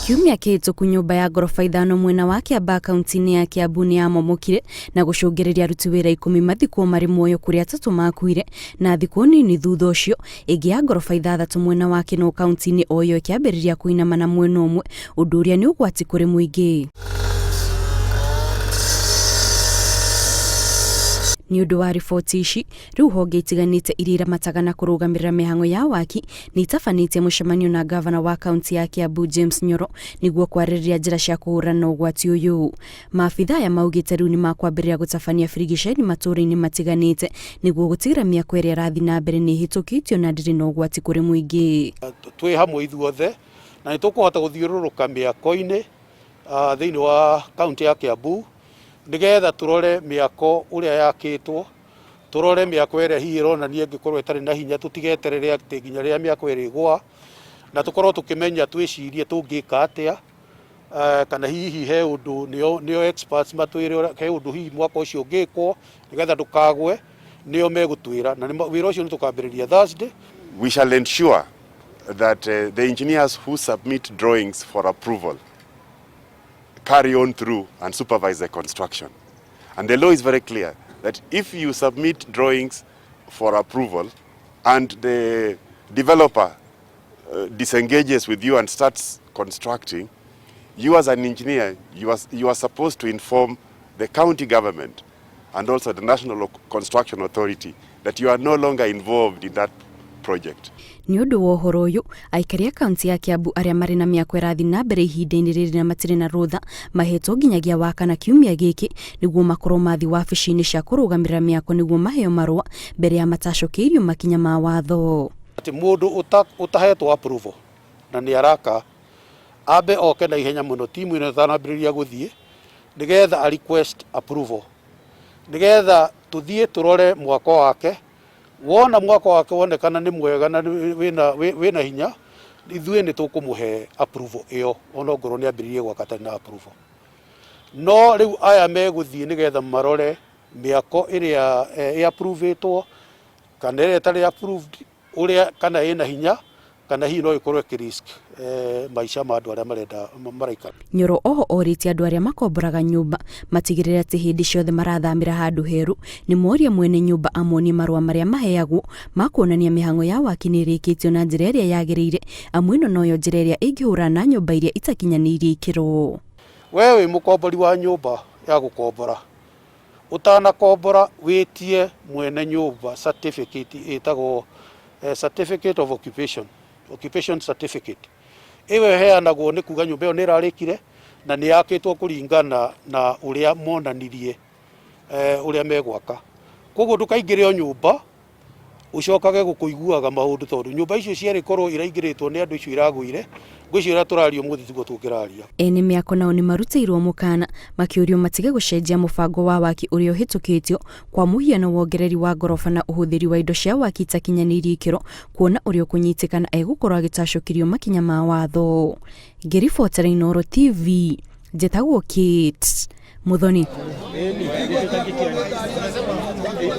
Kiumia kĩhĩtũku nyũmba ya ngoroba ithano mwena wa Kiambaa kaunti-inĩ ya Kiambu nĩ yamomokire na gũcũngĩrĩria aruti wĩra ikũmi mathikwo marĩ muoyo kũrĩa atatũ makuire na thikũ nini thutha ũcio ĩngĩ ya ngoroba ithathatũ mwena wa Kinoo kaunti-inĩ o ĩyo ĩkĩambĩrĩria kũinama na mwena ũmwe ũndũ ũrĩa nĩ ũgwati kũrĩ mũingĩ. Nĩ ũndũ wa riboti ici, rĩu honge itiganĩte iria iramataga na kũrũgamĩrĩra mĩhang'o ya waki nĩ itabanĩtie mũcemanio na ngavana wa kaunti ya Kiambu James Nyoro nĩguo kwarĩrĩria njĩra cia kũhũrana na ũgwati ũyũ. Maabitha aya maugĩte rĩu nĩ makwambĩrĩria gũtabania birigiceni matũũra-inĩ matiganĩte nĩguo gũtigĩrĩra mĩako ĩrĩa ĩrathiĩ na mbere nĩ ĩhĩtũkĩtio na ndĩrĩ na ũgwati kũrĩ mũingĩ. Twĩ hamwe ithuothe na nĩ tũkũhota gũthiũrũrũka mĩako-inĩ thĩinĩ wa kaunti ya Kiambu nĩgetha tũrore mĩako ũrĩa yakĩtwo, tũrore mĩako ĩrĩa hihi ĩronania ĩngĩkorwo ĩtarĩ na hinya tũtigeterere atĩ nginya rĩrĩa mĩako ĩrĩgũa, na tũkorwo tũkĩmenya twĩcirie tũngĩka atĩa, kana hihi he ũndũ nĩo, nĩo experts matwĩre he ũndũ hihi mwako ũcio ũngĩkwo nĩgetha ndũkagwe, nĩo megũtwĩra na wĩra ũcio nĩ tũkambĩrĩria Thursday. We shall ensure that the engineers who submit drawings for approval carry on through and supervise the construction. And the law is very clear that if you submit drawings for approval and the developer disengages with you and starts constructing, you as an engineer, you are supposed to inform the county government and also the National Construction Authority that you are no longer involved in that project. Nĩ ũndũ wa ũhoro ũyũ, aikari a kaunti ya Kiambu arĩa marĩ na mĩako ĩrathiĩ na mbere ihinda-inĩ rĩrĩ na matirĩ na rũtha mahetwo nginyagia Wakana kiumia gĩkĩ nĩguo makorwo mathiĩ wabici-inĩ cia kũrũgamĩrĩra mĩako nĩguo maheo marũa mbere ya matacũkĩirio makinya ma watho. Atĩ mũndũ ũtahetwo approval na nĩ araka ambe oke na ihenya mũno timu ĩno ĩtanambĩrĩria gũthiĩ nĩgetha a request approval nĩgetha tũthiĩ tũrore mwako wake. Wona mwako wake wonekana nĩ mwega na wĩna hinya, ithuĩ nĩ tũkũmũhe approval ĩyo ona ongorwo nĩ ambĩrĩirie gwaka atarĩ na approval. No rĩu aya megũthiĩ nĩgetha marore mĩako ĩrĩa ĩ approve-ĩtwo kana ĩrĩa ĩtarĩ approved, ũrĩa kana ĩna hinya kana hihi no ĩkorwo ĩkĩ risk maica ma andũ arĩa marenda maraikara. Nyoro oho orĩtie andũ arĩa makomboraga nyũmba matigĩrĩre atĩ hĩndĩ ciothe marathamĩra handũ herũ nĩ moria mwene nyũmba amonie marũa marĩa maheagwo ma kuonania mĩhang'o ya waki nĩ ĩrĩkĩtio na njĩra ĩrĩa yagĩrĩire, amu ĩno noyo njĩra ĩrĩa ĩngĩhũrana na nyũmba iria itakinyanĩirie ikĩro. We wĩ mũkombori wa nyũmba ya gũkombora, ũtanakombora wĩtie mwene nyũmba certificate ĩtagwo certificate of occupation, occupation certificate. Ĩyo ĩheanagwo nĩ kuga nyũmba ĩyo nĩ ĩrarĩkire na nĩ yakĩtwo kũringana na ũrĩa monanirie ũrĩa megwaka. Koguo ndũkaingĩre o nyũmba ũcokage gũkũiguaga maũndũ tondũ nyũmba icio cierĩ korwo iraingĩrĩtwo nĩ andũ icio iragũire, ngwĩciria ũrĩa tũraria ũmũthĩ tiguo tũngĩraria. Ene mĩako nao nĩ marutĩirwo mũkana makĩũrio matige gũcenjia mũbango wa waki ũrĩa ũhĩtũkĩtio, kwa mũhiano wongereri wa ngoroba na ũhũthĩri wa indo cia waki itakinyanĩirie ikĩro, kuona ũrĩa ũkũnyitĩkana egũkorwo agĩtacũkĩrio makinya ma watho. Ngĩribotera Inooro TV, njĩtagwo Kate Muthoni.